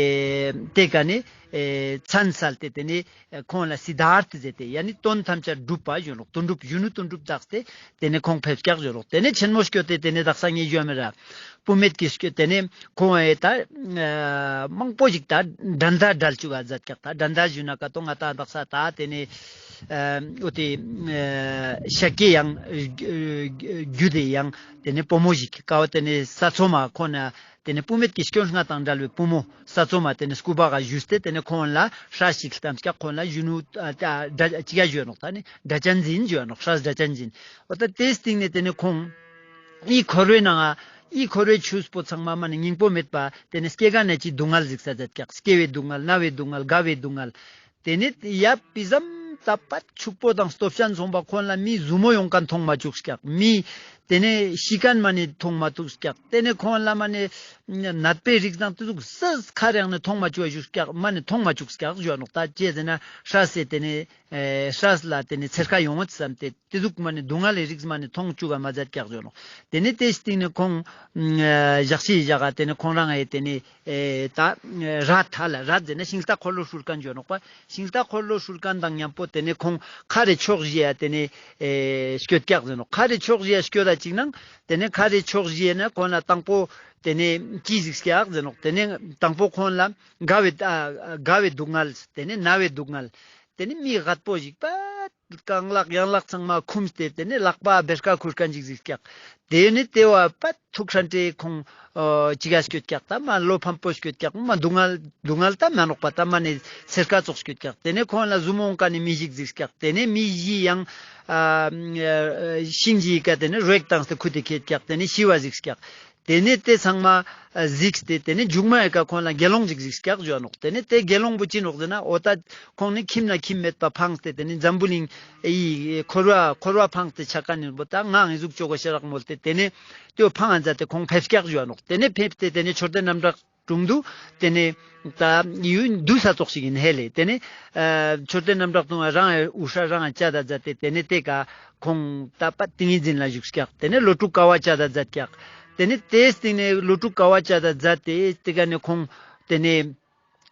ཏེ་ཀ་ནེ་ཨེ་མཚན་སལ་ཏེ་ཏེ་ནེ་ཁོང་ལ་སིདྡྷཱརྠ་ཟེར་ཏེ་ཡ་ནི་དོན་ཐམས་ཅད་གྲུབ་པ་ཞུ་ནོག། དོན་གྲུབ་གཞོན་ནུ་དོན་གྲུབ་བཏགས་ཏེ་ཏེ་ནེ་ཁོང་ཕེབས་ཀྱག་ཞུ་ནོག། ཏེ་ནེ་ཆེན་མོ་སྐྱོད་དེ་ཏེ་ནེ་དག་ས་ངེ་ཞུ་བ་མེད་ར། བུད་མེད་ཀྱི་སྐྱོད་དེ་ནེ་ཁོང་ཨེ་ད་ཨ་མང་པོ་ཞིག་ད་འགྲན་ཟླ་བྲལ་བཅུག་ག་མཛད་ཀྱག། ད་འགྲན་ཟླ་ཞུ་ན་ཀ་ཏོ་ང་ད་དག་ས་ད་ཏེ་ནེ་ཨ་འོ་ཏེ་ཨ་ཤཱཀྱའི་ཡང་རྒྱུད་དེ་ཡང་ཏེ་ནེ་བུ་མོ་ཞིག་ཀ་བོ་ཏེ་ནེ་ས་འཚོ་མ་ཁོ་ན་ཏེ་ནེ་བུད་མེད་ཀྱི་སྐྱོན་ལྔ་དང་བྲལ་བའི་བུ་མོ་ས་འཚོ་མ་ཏེ་ནེ་སྐུ་པར་ག་ཞུས་ཏེ་ཏེ་ནེ་ཁོང་ལ་སྲས་ཤིག་བལྟམས་ཀྱག། ཁོང་ལ་གཞོན་ནུ་ཨ་ད་ཅི་ག་ཞུ་ནོག། ད་ནི་སྒྲ་གཅན་འཛིན་ཞུ་ནོག། སྲས་སྒྲ་གཅན་འཛིན། འོ་ད་ཏེའི་སྟིང་ནེ་ཏེ་ནེ་ཁོང་ཨི་འཁོར་བའི་ནང་ང་ཨི་འཁོར་བའི་ཆོས་པོ་ཚང་མ་མ་ནེ་སྙིང་པོ་མེད་པ་ཏེ་ནེ་སྐྱེ་རྒ་ན་འཆིའི་སྡུག་བསྔལ་གཟིགས་ས་མཛད་ཀྱག། སྐྱེ་བའི་སྡུག་བསྔལ་ན་བའི་སྡུག་བསྔལ་རྒ་བའི་སྡུག་བསྔལ། ཏེ་ནེ་ཡབ་པི་ཙམ་ད་པད་ཕྱུག་པོ་དང་སྟོབས་ཅན་སོང་པ་ཁོང་ལ་མི་ཟུར་མོ་ཡོང་ཁན་མཐོང་མ་བཅུག་ཀྱག། མི་ཏེ་ནེ་ཤི་ཁན་མ་ནེ་མཐོང་མ་བཅུག་ཀྱག། ཏེ་ནེ་ཁོང་ལ་མ་ནེ་ནད་པའི་རིགས་དང་ཏེ་ཟུག་སུ་ཁ་རེ་ཡང་ནེ་མཐོང་མ་བཅུག་བཅུག་ཀྱག། མ་ནེ་མཐོང་མ་བཅུག་ཀྱག་ཞུ་ནོག། ད་ཅི་ཟེར་ན་སྲས་སི་ཏེ་ནེ་ཨེ་སྲས་ལ་ཏེ་ནེ་ཚེར་ཁ་ཡོང་ངད་བསམ་སྟེ་ཏེ་ཟུག་མ་ནེ་སྡུག་བསྔལ་ལི་རིགས་མ་ནེ་མཐོང་བཅུག་ག་མ་མཛད་ཀྱག་ཞུ་ནོག། ཏེ་ནེ་ཏེའི་སྟིང་ནེ་ཁོང་ཨ་ཞག་ཤི་ཞག་ག་ཏེ་ནེ་ཁོང་རང་ཨེ་ཏེ་ནེ་ཨེ་ད་རད་ཧ་ལ་རད་ཟེར་ན་ཤིང་རྟ་འཁོར་ལོ་ཧྲུལ་ཁན་ཞུ་ནོག་པ། ཤིང་རྟ་འཁོར་ལོ་ཧྲུལ་ཁན་དང་ཉམ་པོ་ཏེ་ནེ་ཁོང་ཁ་རེ་ཕྱོགས་བཞི་ཡ་ཏེ་ནེ་ཨེ་སྐྱོད་ཀྱག་ཟེར་ནོག། ཁ་རེ་ཕྱོགས་བཞི་ཡ་སྐྱོད་ད་ཅིག་ནང་ཏེ་ནེ་ཁ་རེ་ཕྱོགས་བཞི་ཡ་ན་ཁོང་ལ་དང་པོ་ཏེ་ནེ་ཅི་གཟིགས་ཀྱག་ཟེར་ནོག། ཏེ་ནེ་དང་པོ་ཁོང་ལ་རྒ་བའི་ཨ་རྒ་བའི་སྡུག་བསྔལ་ཏེ་ནེ་ན་བའི་སྡུག་བསྔལ། ཏེ་ནེ་མི་རྒད་པོ་ཞིག་པད་རྐང་ལག་ཡན་ལག་ཚང་མ་འཁུམས་ཏེ་ཏེ་ནེ་ལག་པ་བེར་ཀ་ཁུར་ཁན་ཞིག་གཟིགས་ཀྱག། ཏེ་ནེ་ཏེ་བོ་པད་ཐུགས་ཧྲན་ཏེ་ཁོང་ཨ་ཅི་ག་སྐྱོད་ཀྱག། ད་མ་བློ་ཕམ་པོ་སྐྱོད་ཀྱག། མ་སྡུག་བསྔལ་སྡུག་བསྔལ་ད་མན་ནོག་པ། ད་མ་ནེ་ཚེར་ཁ་ཙོགས་སྐྱོད་ཀྱག། ཏེ་ནེ་ཁོང་ལ་ཟུར་མོ་ཡོང་ཁན་ནི་མི་ཞིག་གཟིགས་ཀྱག། ཏེ་ནེ་མི་བཞི་ཡང་ཨ་ཤིང་ཞིག་གི་ཀ་ཏེ་ནེ་རོ་ཡིག་བཏང་སྟེ་ཁུར་ཏེ་ཁྱེར་ཀྱག། ཏེ་ནེ་ཤི་བ་གཟིགས་ཀྱག། ཏེ་ནེ་ཏེ་ཚང་མ་ཨ་གཟིགས་ཏེ་ཏེ་ནེ་མཇུག་མ་ཡི་ཀ་ཁོང་ལ་དགེ་སློང་ཞིག་གཟིགས་ཀྱག་ཞུ་ནོག། ཏེ་ནེ་ཏེ་དགེ་སློང་པོ་ཅི་ནོག་ཟེར་ན་འོ་ད་ཁོང་ནི་ཁྱིམ་ན་ཁྱིམ་མེད་པ་ཕངས་ཏེ་ཏེ་ནེ་འཛམ་བུ་གླིང་ཨི་འཁོར་བ་འཁོར་བ་ཕངས་ཏེ་ཆ་ཁན་ནི་པོ་ད་ང་ཨི་ཟུག་ཅོ་གོ་ཤ་རག་མོལ་ཏེ་ཏེ་ནེ་ཏེ་བོ་ཕང་ང་མཛད་དེ་ཁོང་ཕེབས་ཀྱག་ཞུ་ནོག། ཏེ་ནེ་ཕེབས་ཏེ་ཏེ་ནེ་མཆོད་རྟེན་རྣམ་དག་དྲུང་དུ་ཏེ་ནེ་ད་ཡུན་དུས་ས་ཙོགས་ཤིག་ཨིན་ཧེ་ལེ། ཏེ་ནེ་ཨ་མཆོད་རྟེན་རྣམ་དག་དྲུང་རང་ཨེ་དབུ་སྐྲ་རང་ཨེ་བཅད་ད་མཛད་དེ་ཏེ་ནེ་ཏེ་ཀ་ཁོང་ད་པད་ཏིང་ངེ་འཛིན་ལ་བཞུགས་ཀྱག། ཏེ་ནེ་ལོ་དྲུག་དཀའ་བ་སྤྱད་ད་མཛད་ཀྱག། ཏེ་ནེ་ཏེའི་སྟིང་ནེ་ལོ་དྲུག་དཀའ་བ་སྤྱད་ད་མཛད་དེ་ཏེ་ཀ་ནེ་ཁོང་ཏེ་ནེ་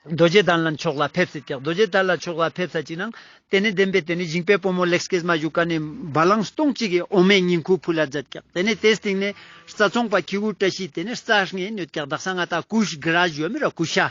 རྡོ་རྗེ་གདན་ལ་མཆོག་ལ་ཕེབས་སེ་ཀྱག། རྡོ་རྗེ་གདན་ལ་མཆོག་ལ་ཕེབས་ས་ཅིག་ནང་ཏེ་ནེ་བདེན་པའི་ཏེ་ནེ་ཞིང་པའི་བུ་མོ་ལེགས་སྐྱེས་མ་བཞུགས་ཀ་ནེ་བ་ལང་སྟོང་གཅིག་གི་འོ་མའི་ཉིང་ཁུ་ཕུལ་ལ་མཛད་ཀྱག། ཏེ་ནེ་ཏེའི་སྟིང་ནེ་རྩྭ་ཚོང་པ་ཁྱི་གུ་བཀྲ་ཤིས་ཏེ་ནེ་རྩྭ་ངན་ཉོས་ཀྱག། དག་ས་ང་ད་ཀུ་ཤ་གི་ར་ཞུ་མི་ར་ཀུ་ཤ།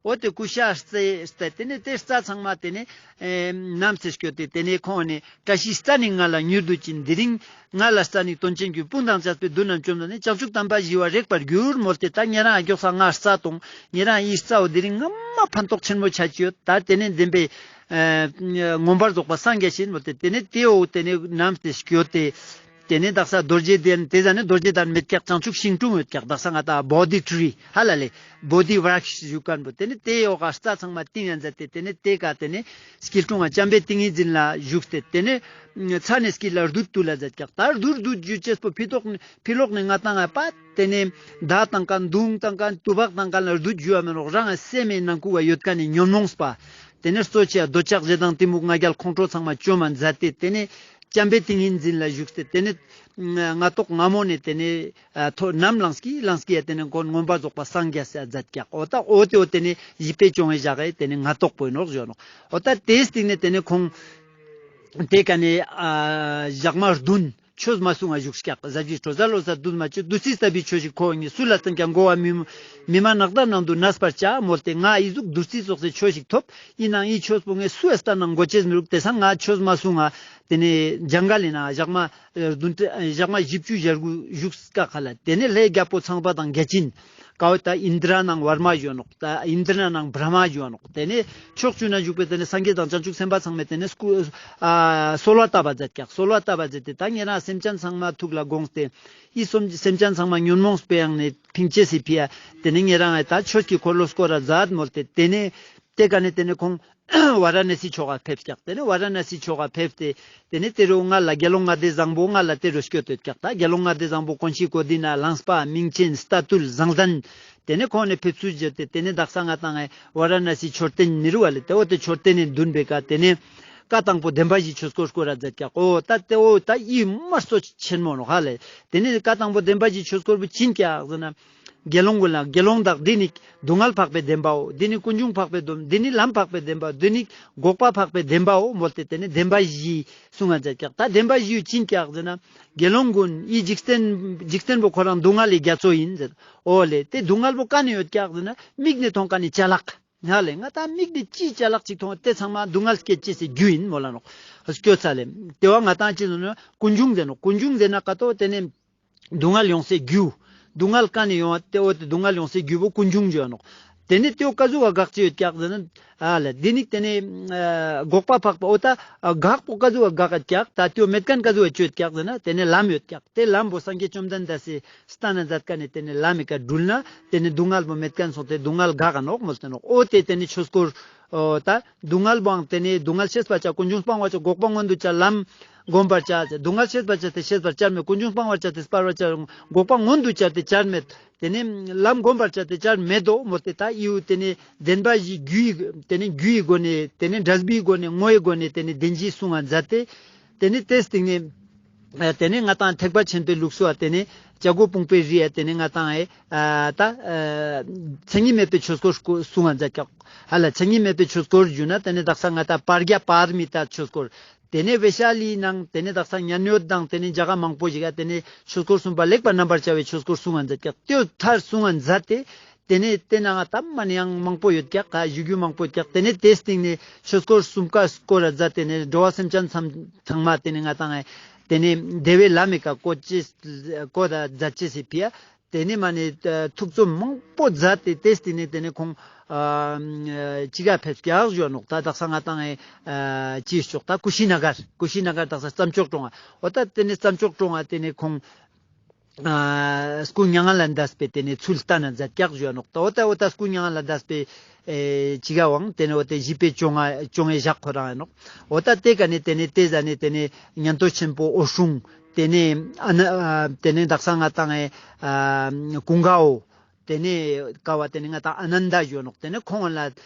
འོ་ཏེ་ཀུ་ཤ་རྩྭ་རྩྭ་ཏེ་ནེ་ཏེ་རྩྭ་ཚང་མ་ཏེ་ནེ་ཨེ་ནམས་ཏེ་སྐྱོད་དེ་ཏེ་ནེ་ཁོང་ནེ་བཀྲ་ཤིས་རྩྭ་ནི་ང་ལ་མྱུར་དུ་བྱིན། དེ་རིང་ང་ལ་རྩྭ་ནི་དོན་ཆེན་གྱུར། སྤུན་དང་བཅས་པའི་མདུན་ན་བཅོམ་ན་ནི། བྱང་ཆུབ་དམ་པ་ཞི་བར་རེག་པར་འགྱུར་མོལ་ཏེ་ད་ཉེ་རང་མགྱོགས་ས་ང་རྩྭ་དང་ཉེ་རང་ཨི་རྩྭ་བོ་དེ་རིང་སྔ་མ་ཕན་ཐོགས་ཆེན་མོ་ཆ་ཅི་ཡོད། ད་ཏེ་ནེ་བདེན་པའི་ཨེ་མངོན་པར་རྫོགས་པ་སངས་རྒྱས་ཤིག་མོལ་ཏེ་ཏེ་ནེ་ཏེ་བོ་ཏེ་ནེ་ནམས་ཏེ་སྐྱོད་དེ། ཏེ་ནེ་དག་ས་རྡོ་རྗེ་གདན་ཏེ་ཟ་ནེ་རྡོ་རྗེ་གདན་མེད་ཀྱག། བྱང་ཆུབ་ཤིང་དྲུང་ཡོད་ཀྱག། དག་ས་ང་ད་བོ་དྷི་ཊི་རི་ཧ་ལ་ལེ་བོ་དྷི་བྲཀྵ་ཞུ་ཁན་བོ་ཏེ་ནེ་ཏེ་ཡོག་ག་རྩྭ་ཚང་མ་ཏིང་ཡང་མཛད་དེ་ཏེ་ནེ་ཏེ་ཀ་ཏེ་ནེ་སྐྱིལ་ཀྲུང་ང་བྱམས་པའི་ཏིང་ངེ་འཛིན་ལ་བཞུགས་ཏེ་ཏེ་ནེ་ཚ་ནེ་སྐྱིལ་ལ་རྡུལ་བཏུལ་ལ་མཛད་ཀྱག། ད་རྡུལ་རྡུལ་ཞུ་ཅེས་པོ་ཕི་ཏོག་ནེ་ཕི་ལོག་ནེ་ང་ཏང་ང་པ་ཏེ་ནེ་མདའ་བཏང་ཁན་མདུང་བཏང་ཁན་དུ་བག་བཏང་ཁན་ལ་རྡུལ་ཞུ་བ་མེན་ནོག། རང་ང་སེམས་མེད་ནང་ཁུ་བ་ཡོད་ཁན་ནི་ཉོན་མོངས་པ། ཏེ་ནེ་གཙོ་ཆེ་འདོད་ཆགས་ཞེ་སྡང་གཏི་མུག་ང་རྒྱལ་ཁོང་ཁྲོ་ཚང་མ་བཅོམ་མ་མཛད་དེ་ཏེ་ནེ་བྱམས་པའི་ཏིང་ངེ་འཛིན་ལ་བཞུགས་ཏེ་ཏེ་ནེ་སྔ་ཏོག་སྔ་མོ་ནེ་ཏེ་ནེ་ཨ་ཐོ་ནམ་ལངས་ཀྱི་ལངས་ཀྱི་ཡ་ཏེ་ནེ་ཁོང་མངོན་པར་རྫོགས་པ་སངས་རྒྱས་སེ་མཛད་ཀྱག། འོ་ད་འོ་ཏེ་འོ་ཏེ་ནེ་བཞི་པའི་སྐྱོང་བའི་ཞག་གི་ཏེ་ནེ་སྔ་ཏོག་པོ་ཨིན་ནོག་ཞུ་ནོག། འོ་ད་ཏེའི་སྟིང་ནེ་ཏེ་ནེ་ཁོང་ཏེ་ཀ་ནེ་ཨ་ཞག་མ་བདུན་ཆོས་མ་གསུང་ང་བཞུགས་ཀྱག། ཟབ་ཞི་སྤྲོས་བྲལ་འོད་གསལ་འདུས་མ་བྱས། བདུད་རྩི་ལྟ་བུའི་ཆོས་ཤིག་ཁོ་བོ་ཉིད། སུ་ལ་བསྟན་ཀྱང་གོ་བ་མི་མི་སྨྲ། ནགས་འདབ་ནང་དུ་གནས་པར་བྱ་མོལ་ཏེ་ང་ཨི་ཟུག་བདུད་རྩི་ཙོགས་སེ་ཆོས་ཤིག་ཐོབ། ཨིན་ནའང་ཨི་ཆོས་པོ་ངས་སུ་ཡ་བསྟན་ནང་གོ་ཅེས་མི་རུག། ཏེ་སང་ང་ཆོས་མ་གསུང་ང་ཏེ་ནེ་ཇང་གལ་ལི་ནང་ཞག་མ་བདུན་ཏེ་ཞག་མ་བཞི་བཅུ་ཞེ་དགུ་བཞུགས་ཀ་ཁ་ལ་ཏེ་ནེ་ལྷའི་རྒྱལ་པོ་ཚངས་པ་དང་བརྒྱ་བྱིན་ཀ་བོ་ད་ཨིནྡྲ་ནང་བར་མ་ཞུ་ནོག། ད་ཨིནྡྲ་ནང་བྲ་མ་ཞུ་ནོག། ཏེ་ནེ་ཕྱོགས་བཅུ་ན་བཞུགས་པའི་ཏེ་ནེ་སངས་རྒྱས་དང་བྱང་ཆུབ་སེམས་དཔའ་ཚང་མས་ཏེ་ནེ་སྐུ་ཨ་གསོལ་བ་བཏབ་པ་མཛད་ཀྱག། གསོལ་བ་བཏབ་པ་མཛད་དེ་ད་ཉེ་རང་སེམས་ཅན་ཚང་མ་ཐུགས་ལ་དགོངས་ཏེ་ཨི་སེམས་ཅན་ཚང་མ་ཉོན་མོངས་པའི་ཡང་ནེ་ཕིང་ཅེས་སི་ཕི་ཡ་ཏེ་ནེ་ཉེ་རང་ཨེ་ད་ཆོས་ཀྱི་འཁོར་ལོ་བསྐོར་ར་མཛད་མོལ་ཏེ་ཏེ་ནེ་ཏེ་ཀ་ནེ་ཏེ་ནེ་ཁོང་ཝཱ་ར་ཎ་སི་ཕྱོགས་ལ་ཕེབས་ཀྱག། ཏེ་ནེ་ཝཱ་ར་ཎ་སི་ཕྱོགས་ལ་ཕེབས་ཏེ་ཏེ་ནེ་ཏེ་རུ་ང་ལ་དགེ་སློང་ལྔ་སྡེ་བཟང་པོ་ང་ལ་ཏེ་རུ་སྐྱོད་ཡོད་ཀྱག། ད་དགེ་སློང་ལྔ་སྡེ་བཟང་པོ་ཀོན་ཤི་ཀོ་དི་ན་གླང་པ་མིང་ཆེན་རྟ་ཐུལ་བཟང་ལྡན། ཏེ་ནེ་ཁོང་ནེ་ཕེབས་བསུ་བྱས་ཏེ་ཏེ་ནེ་དག་ས་ང་ཏང་ངི་ཝཱ་ར་ཎ་སི་མཆོད་རྟེན་མི་རུ་བ་ལེ་ཏེ་འོ་ཏེ་མཆོད་རྟེན་ནི་མདུན་པའི་ཀ་ཏེ་ནེ་ བཀའ་དང་པོ་བདེན་པ་བཞིའི་ཆོས་སྐོར་སྐོར་ར་མཛད་ཀྱག། འོ་ད་དེ་འོ་ད་ཡི་མ་གཙོ་ཆེན་མོ་ནོག་ཧ་ལེ། དེ་ནས་བཀའ་དང་པོ་བདེན་པ་བཞིའི་ཆོས་སྐོར་བོ་ཅི་ཡིན་ཀྱག་ཟེར་ན། དགེ་སློང་ཀུན་ལ་དགེ་སློང་དག་འདི་ནི་སྡུག་བསྔལ་འཕགས་པའི་བདེན་པའོ། འདི་ནི་ཀུན་འབྱུང་འཕགས་པའི་སྡོམ། འདི་ནི་ལམ་འཕགས་པའི་བདེན་པའོ། འདི་ནི་འགོག་པ་འཕགས་པའི་བདེན་པའོ་མོལ་ཏེ་དེ་ནས་བདེན་པ་བཞི་གསུང་ང་མཛད་ཀྱག། ད་བདེན་པ་བཞི་ཅི་ཡིན་ཀྱག་ཟེར་ན། དགེ་སློང་ཀུན་འི་འཇིག་རྟེན་འཇིག་རྟེན་པོ་ཁོ་རང་སྡུག་བསྔལ་ལི་རྒྱ་མཚོ་ཡིན་ཟེར། འོ་ལེ་དེ་སྡུག་བསྔལ་པོ་ག་ནས་ཡོད་ཀྱག་ཟེར་ན་མིག་ནས་མཐོང་མཁན་ནི་ཅ་ལག། ཧ་ལེ་ང་ད་མིག་ནས་ཅི་ཅ་ལག་ཅིག་མཐོང་དེ་ཚང་མ་སྡུག་བསྔལ་སྐྱེད་ཅེས་སི་རྒྱུ་ཡིན་མོལ་ལ་ནོག། སྐྱོ་ཚ་ལེ། དེ་བ་ང་ད་ཅི་ཟེར་ན་ཀུན་འབྱུང་ཟེར་ནོག། ཀུན་འབྱུང་ཟེར་ན་ཀ་ཏོ་དེ་ནས་སྡུག་བསྔལ་ཡོང་སའི་རྒྱུ། སྡུག་བསྔལ་ག་ནས་ཡོང་བ་དེ་འོ་དེ་སྡུག་བསྔལ་ཡོང་སའི་རྒྱུ་བོ་ཀུན་འབྱུང་ཟེར་ནོག། དེ་ནས་དེ་བོ་ག་ཟུག་ག་དགག་ཅེས་ཡོད་ཀྱག་ཟེར་ན། ཨ་ལེ་འདི་ནི་དེ་ནས་ཨ་འགོག་པ་འཕགས་པ་འོ་ད་ཨ་དགག་པོ་ག་ཟུག་ག་དགག་ཀྱག། ད་དེ་བོ་མེད་མཁན་ག་ཟུག་ག་ཅོ་ཡོད་ཀྱག་ཟེར་ན་དེ་ནས་ལམ་ཡོད་ཀྱག། དེ་ལམ་པོ་སངས་རྒྱས་བཅོམ་ལྡན་འདས་སི་སྟན་ན་མཛད་མཁན་ནི་དེ་ནས་ལམ་མི་ཀ་དྲུལ་ན་དེ་ནས་སྡུག་བསྔལ་པོ་མེད་མཁན་སོང་སྟེ་སྡུག་བསྔལ་འགག་ག་ནོག་མོལ་ཏེ་ནོག། འོ་དེ་དེ་ནས་ཆོས་སྐོར་འོ་ད་སྡུག་བསྔལ་པོའང་དེ་ནས་སྡུག་བསྔལ་ཤེས་པར་བྱ། ཀུན་འབྱུང་སྤང་བར་བྱ། འགོག་པ་མངོན་དུ་བྱ། ལམ་བསྒོམ་པར་བྱ། སྡུག་བསྔལ་ཤེས་པར་བྱ་སྟེ་ཤེས་པར་བྱར་མེད། ཀུན་འབྱུང་སྤང་བར་བྱ་སྟེ་སྤར་བར་བྱ། འགོག་པ་མངོན་དུ་བྱ་སྟེ་བྱར་མེད། དེ་ནས་ལམ་བསྒོམ་པར་བྱ་སྟེ་བྱར་མེད་དོ་མོལ་ཏེ་ད་ཡིའུ་དེ་ནས་བདེན་པ་བཞི་རྒྱུའི་དེ་ནས་རྒྱུའི་སྒོ་ནས་དེ་ནས་འབྲས་བུའི་སྒོ་ནས་ངོ་བོའི་སྒོ་ནས་དེ་ནས་བདེན་བཞི་གསུང་ང་མཛད་དེ། དེ་ནས་དེའི་སྟེང་ནས་ཨ་དེ་ནས་ང་ཏང་ཐེག་པ་ཆེན་པོའི་ལུགས་སུ་ཨ་དེ་ནས་བྱ་རྒོད་ཕུང་པོའི་རི་ཨ་དེ་ནས་ང་ཏང་ཨེ་ཨ་ད་ཨ་མཚན་ཉིད་མེད་པའི་ཆོས་སྐོར་སྐོ་གསུང་ང་མཛད་ཀྱག། ཧ་ལ་མཚན་ཉིད་མེད་པའི་ཆོས་སྐོར་བརྗོད་ན་དེ་ནས་དག་ས་ང་ཏང་བར་བརྒྱ་པཱ་ར་མི་ཏ་ཆོས་སྐོར། དེ་ནས་བེ་ཤ་ལི་ནང་དེ་ནས་དག་ས་མཉན་ཡོད་དང་དེ་ནས་རྒྱ་གར་མང་པོ་ཞིག་ཨ་དེ་ནས་ཆོས་སྐོར་གསུམ་པ་ལེགས་པར་རྣམ་པར་བྱ་བའི་ཆོས་སྐོར་གསུང་ང་མཛད་ཀྱག། དེ་མཐར་གསུང་ང་མཛད་དེ། དེ་ནས་དེ་ནང་ང་ད་མ་ནི་ཡང་མང་པོ་ཡོད་ཀྱག། ཀ་ཞུ་རྒྱུ་མང་པོ་ཡོད་ཀྱག། དེ་ནས་དེའི་སྟེང་ནས་ཆོས་སྐོར་གསུམ་ཀ་སྐོར་ར་མཛད་དེ་ནས་འགྲོ་བ་སེམས་ཅན་ཚང་མ་དེ་ནས་ང་ཏང་ཨེ་དེ་ནས་བདེ་བའི་ལམ་མི་ཀ་བཀོད་ཅེས་བཀོད་ད་མཛད་ཅེས་སི་ཕི་ཡ། དེ་ནས་མ་ནི་ཐུགས་རྩོམ་མང་པོ་མཛད་དེ་དེའི་སྟེང་ནས་དེ་ནས་ཁོང་ཨ་ཅི་ག་ཕེབས་ཀྱག་ཞུ་ནོག། ད་དག་ས་ང་ཏང་ཨེ་ཅི་ཞོག་ད་ཀུ་ཤི་ན་གར་ཀུ་ཤི་ན་གར་དག་ས་རྩྭ་མཆོག་གྲོང་ཨ་འོ་ད་དེ་ནས་རྩྭ་མཆོག་གྲོང་ཨ་དེ་ནས་ཁོང་ཨ་སྐུ་མྱ་ངན་ལས་འདས་པའི་དེ་ནས་ཚུལ་བསྟན་ན་མཛད་ཀྱག་ཞུ་ནོག། ད་འོ་ད་འོ་ད་སྐུ་མྱ་ངན་ལས་འདས་པའི་ཨེ་ཅི་ག་བང་དེ་ནས་འོ་དེ་བཞི་པའི་བཅོ་ལྔ་བཅོ་ལྔའི་ཞག་ཁོ་རང་ཨིན་ནོག། འོ་ད་དེ་ཀ་ནས་དེ་ནས་དེ་ཟ་ནས་དེ་ནས་ཉན་ཐོས་ཆེན་པོ་འོད་སྲུང་དེ་ནས་ཨ་ན་ཨ་དེ་ནས་དག་ས་ང་ཏང་ཨེ་ཨ་ཀུན་དགའ་བོ། དེ་ནས་ཀ་བ་དེ་ནས་ང་ཏང་ཨ་ནན་ད་ཞུ་ནོག། དེ་ནས་ཁོང་ལ་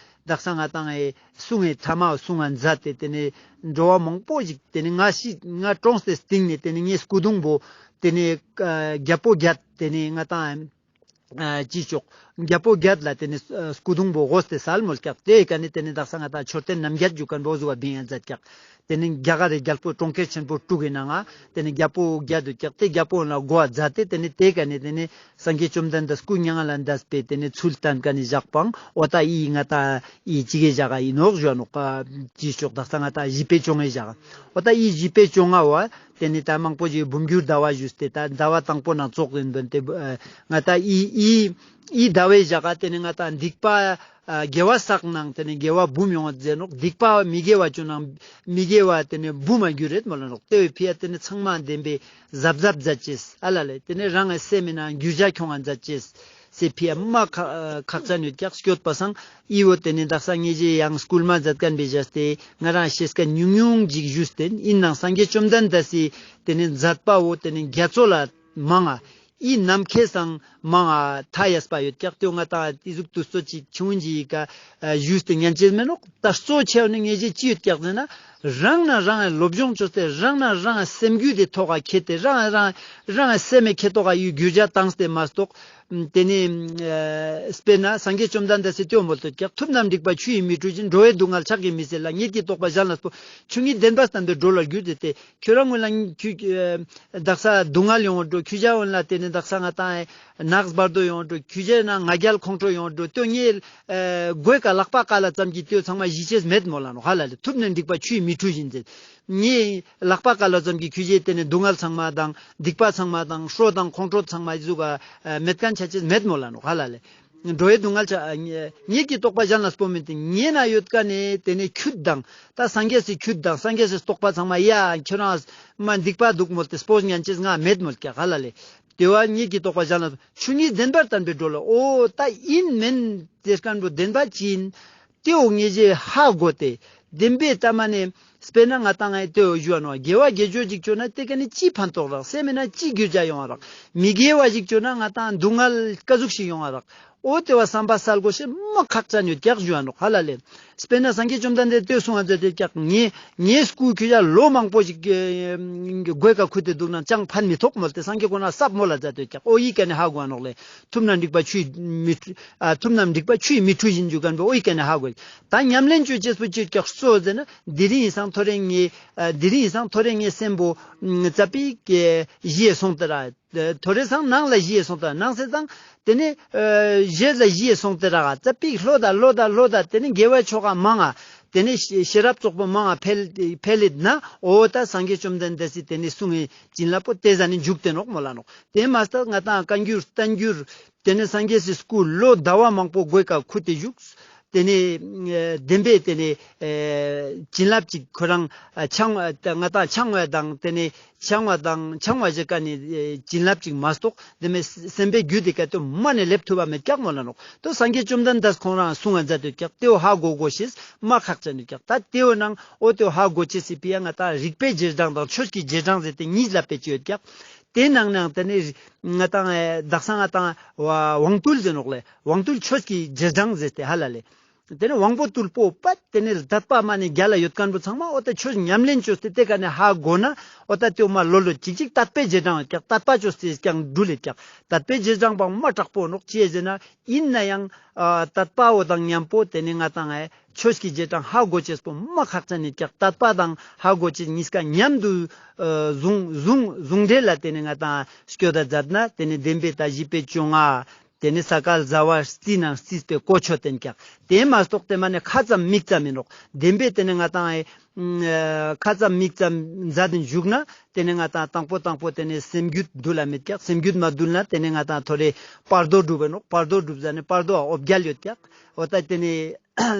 དག་ས་ང་ཏང་ཨེ་གསུང་ངེ་ཐ་མ་གསུང་ང་མཛད་དེ་དེ་ནས་འགྲོ་བ་མང་པོ་ཞིག་དེ་ནས་ང་ཤི་ང་གྲོངས་ཏེ་སྟིང་ནས་དེ་ནས་ངའི་སྐུ་གདུང་བོ་དེ་ནས་ཨ་རྒྱལ་པོ་བརྒྱད་དེ་ནས་ང་ཏང་ཨ་ཅི་ཅོག་རྒྱལ་པོ་བརྒྱད་ལ་དེ་ནས་ཨ་སྐུ་གདུང་བོ་དགོས་ཏེ་སལ་མོལ་ཀྱག། དེ་ཀ་ནས་དེ་ནས་དག་ས་ང་ཏང་མཆོད་རྟེན་རྣམ་བརྒྱད་ཞུ་མཁན་བོ་ཟུ་བ་བིང་ཡང་མཛད་ཀྱག། དེ་ནས་རྒྱ་གར་རི་རྒྱལ་པོ་གྲོང་ཁྱེར་ཆེན་པོ་དྲུག་གི་ནང་ང་དེ་ནས་རྒྱལ་པོ་བརྒྱད་དུ་ཀྱག། དེ་རྒྱལ་པོ་ལ་གོ་བ་མཛད་དེ་དེ་ནས་དེ་ཀ་ནས་དེ་ནས་སངས་རྒྱས་བཅོམ་ལྡན་འདས་སྐུ་མྱ་ངན་ལས་འདས་པའི་དེ་ནས་ཚུལ་བསྟན་ཀ་ནས་བཞག་པའང་འོ་ད་ཨི་ང་ཏང་ཨི་ཅི་གེ་བཞག་ག་ཨིན་ནོག་ཞུ་ནོག། ཅི་ཤོག་དག་ས་ང་ཏང་བཞི་པའི་བཅོ་ལྔའི་བཞག་ག། འོ་ད་ཨི་བཞི་པའི་བཅོ་ལྔ་བ་དེ་ནས་ད་མང་པོ་ཞིག་འབུམ་འགྱུར་ཟླ་བ་ཞུས་ཏེ་ད་ཟླ་བ་དང་པོ་ནང་ཙོགས་ཡིན་དོན་ཏེ་ང་ཏང་ཨི་ཨི་ཨི་ཟླ་བའི་བཞག་ག་དེ་ནས་ང་ཏང་སྡིག་པ་ཨ་དགེ་བ་བསགས་ནང་དེ་ནས་དགེ་བ་འབུམ་ཡོང་བ་མཛད་ནོག། སྡིག་པ་མི་དགེ་བ་བཅོ་ནང་མི་དགེ་བ་དེ་ནས་འབུམ་མ་འགྱུར་རེད་མོལ་ལ་ནོག། དེ་བས་ཕི་ཡ་དེ་ནས་ཚང་མ་བདེན་པའི་གཟབ་གཟབ་མཛད་ཅེས་ཨ་ལ་ལེ་དེ་ནས་རང་ངི་སེམས་མི་ནང་འགྱུར་བ་ཁྱོང་ང་མཛད་ཅེས་སི་ཕི་ཡ་མ་ཁ་ཁག་ཅན་ཡོད་ཀྱག་སྐྱོད་པ་སང་ཨི་བོ་དེ་ནས་དག་ས་ངེ་ཞེ་ཡང་སྐུལ་མ་མཛད་མཁན་བེ་བཞག་སྟེ་ང་རང་ཤེས་མཁན་ཉུང་ཉུང་ཅིག་ཞུས་ཏེ་ཨིན་ནང་སངས་རྒྱས་བཅོམ་ལྡན་འདས་སི་དེ་ནས་མཛད་པ་བོ་དེ་ནས་རྒྱ་མཚོ་ལ་མང་ང་། ཨི་ནམ་མཁའི་སང་མང་ང་མཐའ་ཡས་པ་ཡོད་ཀྱག། དེ་ང་ཏང་ཨི་ཟུག་དུས་ཚོད་ཅིག་ཆུང་ངུན་ཅིག་ག་ཞུས་ཏེ་ཉན་ཅེས་མེད་ནོག། ད་གཙོ་ཆེ་བ་ནི་ངེ་ཞེ་ཅི་ཡོད་ཀྱག་ཟེར་ན་རང་ན་རང་ངི་སློབ་སྦྱོང་བཅོས་ཏེ་རང་ན་རང་ངི་སེམས་རྒྱུད་དེ་ཐོག་ག་ཁྱེར་ཏེ་རང་རང་རང་ངི་སེམས་མི་ཁེ་ཐོག་ག་ཡུལ་འགྱུར་བ་བཏང་སྟེ་མ་གཏོགས། དེ་ནས་ཨ་དཔེར་ན་སངས་རྒྱས་བཅོམ་ལྡན་འདས་སི་དེ་བོ་མོལ་ཏེ་ཀྱག། ཐུབ་རྣམས་སྡིག་པ་ཆུ་ཡིས་མི་འཁྲུ་བཞིན། འགྲོ་བའི་སྡུག་བསྔལ་ཕྱག་གིས་མི་སེལ་ལ། ཉིད་ཀྱིས་རྟོགས་པ་གཞན་ལ་སྤོ། ཆོས་ཉིད་བདེན་པ་བསྟན་པས་གྲོལ་བར་འགྱུར་ཏེ། ཁྱོད་རང་ངོས་ལ་ཁྱོད་ཨ་དག་ས་སྡུག་བསྔལ་ཡོང་འགྲོ། ཁྱོད་ཅག་འོན་ལ་དེ་ནས་དག་ས་ང་ཏང་ནགས་བར་དོ་ཡོང་འགྲོ། ཁྱོད་ཅག་ན་ང་རྒྱལ་ཁོང་ཁྲོ་ཡོང་འགྲོ། དེ་ངའི་ཨ་མགོའི་ཀ་ལག་པ་ཀ་ལ་ཙམ་གྱི་དེ་ཚང་མ་ཞི་ཅེས་མེད་མོལ་ལ་ནོག་ཧ་ལ་ལེ། ཐུབ་རྣམས་སྡིག་པ་ཆུ་ཡིས་མི་འཁྲུ་བཞིན་ཟེར། ངའི་ལག་པ་ཀ་ལ་ཙམ་གྱི་ཁྱོད་ཅག་དེ་ནས་སྡུག་བསྔལ་ཚང་མ་དང་སྡིག་པ་ཚང་མ་དང་ཤོ་དང་ཁོང་ཁྲོ་ཚང་མ་ཟུག་ག་མེད་མཁན་ཆ་ཅེས་མེད་མོལ་ལ་ནོག་ཧ་ལ་ལེ། འགྲོ་བའི་སྡུག་བསྔལ་ཆ་ཉིད་ཀྱིས་རྟོགས་པ་གཞན་ལ་སྤོ་མིན་ཏེ། ངའི་ན་ཡོད་ཀ་ནས་དེ་ནས་ཁྱོད་དང་ད་སངས་རྒྱས་སི་ཁྱོད་དང་སངས་རྒྱས་སི་རྟོགས་པ་ཚང་མ་ཡ་ཁྱོད་རང་མ་སྡིག་པ་འདུག་མོལ་ཏེ་སྤོ་ཉན་ཅེས་ང་མེད་མོལ་ཀྱག་ཧ་ལ་ལེ། དེ་བ་ཉིད་ཀྱིས་རྟོགས་པ་གཞན་ལ་ཆོས་ཉིད་བདེན་པར་བསྟན་པས་གྲོལ་ལ། འོ་ད་ཨིན་མིན་ཟེར་མཁན་བོ་བདེན་པ་ཅི་ཡིན། དེ་བོ་ངེ་ཞེ་ཧ་གོ་སྟེ་བདེན་པའི་ལྟ་མ་ནས་དཔེར་ན་ང་ཏང་ངི་དེ་བོ་ཞུ་བ་ནོག། དགེ་བ་དགེ་སྦྱོར་ཅིག་བཅོ་ན་དེ་ཀ་ནས་ཅི་ཕན་ཐོགས་རག། སེམས་མི་ན་ཅི་འགྱུར་བ་ཡོང་བ་རག། མི་དགེ་བ་ཞིག་བཅོ་ན་ང་ཏང་སྡུག་བསྔལ་ཀ་ཟུག་ཞིག་ཡོང་བ་རག། འོ་ཏེ་བོ་བསམ་པ་སལ་གོས་ཤེས་མ་ཁག་ཅན་ཡོད་ཀྱག་ཞུ་བ་ནོག་ཧ་ལ་ལེ། སྤེར་ན་སངས་རྒྱས་བཅོམ་ལྡན་འདས་ཏེ་གསུང་བ་མཛད་དེ་ཀྱག་ངའི་ངའི་སྐུ་ཁྱོ་ཞ་ལོ་མང་པོ་ཞིག་གི་གོས་ཀ་ཁུར་ཏེ་དུག་ན་ཅང་ཕན་མི་ཐོགས་མོལ་ཏེ་སངས་རྒྱས་ཁོ་ན་སབ་མོལ་ལ་མཛད་དེ་ཀྱག་འོ་ཡི་ཀ་ནེ་ཧ་གོ་བ་ནོག་ལེ། ཐུབ་རྣམས་རིག་པ་ཆུ་ཡིས་མི་འཁྲུ་ཨ་ཐུབ་རྣམས་རིག་པ་ཆུ་ཡིས་མི་འཁྲུ་བཞིན་ཞུ་ཁན་བོ་འོ་ཡི་ཀ་ནེ་ཧ་གོ། ད་ཉམས་ལེན་ཅོ་ཅེས་པོ་ཅིག་ཀྱག་སོ་ཟེར་ན་དེ་རིང་ཡིན་སང་ཐོ་རེ་ངའི་ཨ་དེ་རིང་ཡིན་སང་ཐོ་རེ་ངའི་སེམས་པོ་ཙ་པིག་གི་ཞི་ཡེ་སོང་སྟེ་རག་ཐོ་རེ་སང་ནང་ལ་ཞི་ཡེ་སོང་སྟེ་ནང་ཟེར་ཙང་ཏེ་ནེ་ཨ་ཞེས་ལ་ཞི་ཡེ་སོང་སྟེ་རག་ཙ་པིག་ལྷོད་ད་ལྷོད་ད་ལྷོད་ད་ཏེ་ནེ་དགེ་བའི་ཆོ་ག་མང་ང་ཏེ་ནེ་ཤེས་ཤེས་རབ་ཙོགས་པོ་མང་ང་འཕེལ་འཕེལ་ལེད་ན་འོ་ད་སངས་རྒྱས་བཅོམ་ལྡན་འདས་སི་ཏེ་ནེ་གསུང་ངི་བྱིན་རླབས་པོ་ཏེ་ཟ་ནེ་འཇུག་སྟེ་ནོག་མོལ་ལ་ནོག་ཏེ་མ་ཟད་ང་ཏང་བཀའ་འགྱུར་བསྟན་འགྱུར་ཏེ་ནེ་སངས་རྒྱས་སི་སྐུ་ལོ་ཟླ་བ་མང་པོ་གོས་ཀ་ཁུར་ཏེ་བཞུགས། ཏེ་ནེ་ཨ་བདེན་པའི་ཏེ་ནེ་ཨ་བྱིན་རླབས་ཅིག་ཁོ་རང་ཨ་འཆང་ཨ་ང་ཏང་འཆང་བ་དང་ཏེ་ནེ་འཆང་བ་དང་འཆང་བ་ཞིག་ག་ནེ་ཨ་བྱིན་རླབས་ཅིག་མ་གཏོགས་ཏེ་མེ་སེམས་པའི་རྒྱུད་དེ་ཀ་ཏོ་མ་ནེ་ལེབ་ཐུབ་པ་མེད་ཀྱག་མོལ་ལ་ནོག་ཏོ་སངས་རྒྱས་བཅོམ་ལྡན་འདས་ཁོང་རང་གསུང་ང་མཛད་དེ་ཀྱག་ཏེ་བོ་ཧ་གོ་གོས་ཤེས་མ་ཁག་ཅན་ཡོད་ཀྱག་ད་ཏེ་བོ་ནང་འོ་ཏེ་བོ་ཧ་གོ་ཅེས་སི་ཕི་ཡ་ང་ཏང་རིག་པའི་རྗེས་འབྲང་དང་ཆོས་ཀྱི་རྗེས་འབྲང་ཟེར་ཏེ་གཉིས་ལ་ཕེ་ཅེས་ཡོད་ཀྱག་ཏེ་ནང་ནང་ཏེ་ནེ་ང་ཏང་ཨེ་དག་ས་ང་ཏང་དབང་བཏུལ་ཟེར་ནོག་ལེ། དབང་བཏུལ་ཆོས་ཀྱི་རྗེས་འབྲང་ཟེར་ཏེ་ཧ་ལ་ལེ། ཏེ་ནེ་དབང་པོ་རྟུལ་པོ་པ་ཏེ་ནེ་དད་པ་མ་ནེ་རྒྱལ་ལ་ཡོད་ཁན་བོ་ཚང་མ་འོ་ད་ཆོས་ཉམས་ལེན་ཅོས་ཏེ་ཏེ་ཀ་ནེ་ཧ་གོ་ན་འོ་ད་ཏེ་བོ་མ་ལོ་ལོ་ཅིག་ཅིག་དད་པའི་རྗེས་འབྲང་ཡོད་ཀྱག་དད་པ་ཅོས་ཏེ་ཀྱང་འགྲུལ་ལེད་ཀྱག་དད་པའི་རྗེས་འབྲང་པ་མ་དྲག་པོ་ནོག་ཅི་ཟེར་ན་ཨིན་ན་ཡང་ཨ་དད་པ་བོ་དང་མཉམ་པོ་ཏེ་ནེ་ང་ཏང་ཨེ་ཆོས་ཀྱི་རྗེས་འབྲང་ཧ་གོ་ཅེས་པོ་མ་ཁག་ཅན་ཡོད་ཀྱག་དད་པ་དང་ཧ་གོ་ཅེས་གཉིས་ཀ་མཉམ་དུ་ཨ་ཟུང་ཟུང་ཟུང་འབྲེལ་ལ་ཏེ་ནེ་ང་ཏང་སྐྱོད་ད་མཛད་ན་ཏེ་ནེ་བདེན་པའི་ད་བཞི་པའི་བཅོ་ལྔ། ཏེ་ནེ་ས་ག་ཟླ་བ་རྩི་ནང་རྩིས་པའི་གོ་ཆོད་དེན་ཀྱག་ཏེ་མ་གཏོགས་ཏེ་མ་ནེ་ཁ་ཙམ་མིག་ཙམ་མིན་ནོག་བདེན་པའི་ཏེ་ནེ་ང་ཏང་ཨེ་ཁ་ཙམ་མིག་ཙམ་མཛད་དེན་བཞུགས་ན་ཏེ་ནེ་ང་ཏང་དང་པོ་དང་པོ་ཏེ་ནེ་སེམས་རྒྱུད་འདུལ་ལ་མེད་ཀྱག་སེམས་རྒྱུད་མ་འདུལ་ན་ཏེ་ནེ་ང་ཏང་ཐོ་རེ་བར་དོ་སྒྲུབ་པ་ནོག་བར་དོ་སྒྲུབ་ཟ་ནེ་བར་དོ་འོ་བརྒྱལ་ཡོད་ཀྱག་འོ་ད་ཏེ་ནེ་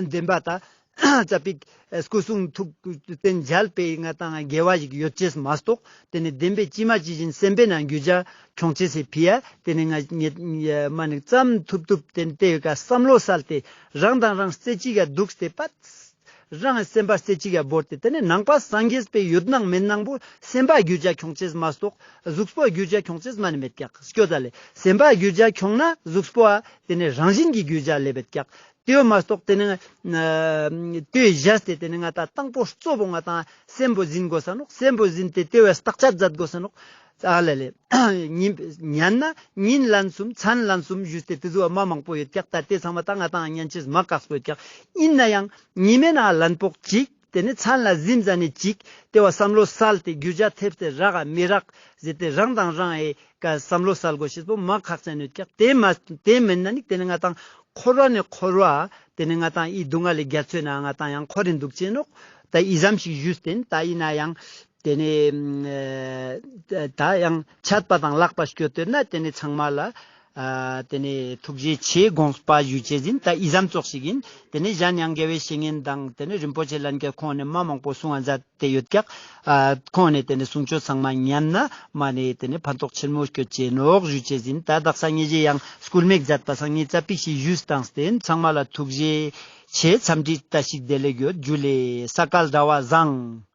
བདེན་པ་ད་ཙ་པིག་སྐུ་གསུང་ཐུགས་རྟེན་མཇལ་པའི་ང་ཏང་དགེ་བ་ཞིག་ཡོད་ཅེས་མ་གཏོགས་ཏེ་ནེ་བདེན་པའི་ཅི་མ་ཅི་བཞིན་སེམས་པའི་ནང་རྒྱུ་ཆ་ཁྱོང་ཅེས་སི་ཕི་ཡ་ཏེ་ནེ་ང་ཉེ་མ་ནེ་ཙམ་ཐུབ་ཐུབ་ཏེ་ནེ་ཏེ་ཡོད་ཀ་བསམ་བློ་སལ་ཏེ་རང་དང་རང་རྩེ་གཅིག་ག་འདུག་སྟེ་པ་རང་སེམས་པ་རྩེ་གཅིག་ག་བོར་ཏེ་ཏེ་ནེ་ནང་པ་སངས་རྒྱས་པའི་ཡོད་སྣང་མེད་སྣང་པོ་སེམས་པ་རྒྱུ་ཆ་ཁྱོང་ཅེས་མ་གཏོགས་གཟུགས་པོ་རྒྱུ་ཆ་ཁྱོང་ཅེས་མ་ནེ་མེད་ཀྱག་སྐྱོ་ད་ལེ་སེམས་པ་རྒྱུ་ཆ་ཁྱོང་ན་གཟུགས་པོ་ཏེ་ནེ་རང་བཞིན་གྱི་རྒྱུ་ཆ་ལེབ་ཡོད་ཀྱག་ཏེ་བོ་མ་གཏོགས་ཏེ་ནེ་ཨ་ཏེ་བོ་བཞག་སྟེ་ཏེ་ནེ་ང་ཏང་དང་པོ་གཙོ་བོ་ང་ཏང་སེམས་པོ་ཟིན་དགོས་ས་ནོག་སེམས་པོ་ཟིན་ཏེ་ཏེ་བོ་བརྟག་དཔྱད་མཛད་དགོས་ས་ནོག་ཨ་ལ་ལེ། ཉིན་ཉན་ན་ཉིན་ལན་གསུམ་མཚན་ལན་གསུམ་ཞུས་ཏེ་ཏེ་ཟུག་མ་མང་པོ་ཡོད་ཀྱག་ད་ཏེ་ཚང་མ་ད་ང་ཏང་ཉན་ཅེས་མ་དཀགས་པོ་ཡོད་ཀྱག་ཨིན་ན་ཡང་ཉི་མའི་ནང་ལན་ཕོག་ཅིག་ཏེ་ནེ་མཚན་ལ་གཟིམ་ཟ་ནེ་ཅིག་ཏེ་བ་བསམ་བློ་སལ་ཏེ་རྒྱུ་ཆ་ཐེབས་ཏེ་རག་ག་མི་རག་ཟེར་ཏེ་རང་དང་རང་ཨེ་ཀ་བསམ་བློ་སལ་དགོས་ཤེས་པོ་མ་ཁག་ཅན་ཡོད་ཀྱག་ཏེ་མ་ཏེ་མེན་ན་ནི་ཏེ་ནེ་ང་ཏང་འཁོར་བ་ནེ་འཁོར་བ་ཏེ་ནེ་ང་ཏང་ཨི་སྡུག་བསྔལ་ལི་རྒྱ་མཚོའི་ནང་ང་ང་ཏང་ཡང་འཁོར་རིན་འདུག་ཅེས་ནོག་ད་ཨི་ཙམ་ཞིག་ཞུས་ཏེ་ད་ཨིན་ན་ཡང་ཏེ་ནེ་ཨ་ད་ཡང་ཆད་པ་དང་ལྷག་པ་སྐྱོད་དེ་ན་ཏེ་ནེ་ཚང་མ་ལ་ཨ་ཏེ་ནེ་ཐུགས་རྗེ་ཆེ་དགོངས་པ་ཞུ་ཅེས་ཨིན། ད་ཨི་ཙམ་ཙོགས་ཤིག་ཨིན། ཏེ་ནེ་གཞན་ཡང་དགེ་བའི་བཤེས་གཉེན་དང་ཏེ་ནེ་རིན་པོ་ཆེ་ལྷན་རྒྱས་ཁོང་ནེ་མ་མང་པོ་གསུང་བ་མཛད་དེ་ཡོད་ཀྱག་ཨ་ཁོང་ནེ་ཏེ་ནེ་གསུང་ཆོས་ཚང་མ་ཉན་ན་མ་ནེ་ཏེ་ནེ་ཕན་ཐོགས་ཆེན་མོ་སྐྱོད་ཅེས་ནོག་ཞུ་ཅེས་ཨིན། ད་དག་ས་ངེ་ཞེ་ཡང་སྐུལ་མེད་མཛད་པ་སང་ངེ་ཙ་པིག་ཞིག་ཞུས་བཏང་སྟེ་ཚང་མ་ལ་ཐུགས་རྗེ་ཆེ། འཚམས་འདྲི་བཀྲ་ཤིས་བདེ་ལེགས་ཡོད། ཇུ་ལེ། ས་ག་ཟླ་བ་བཟང་།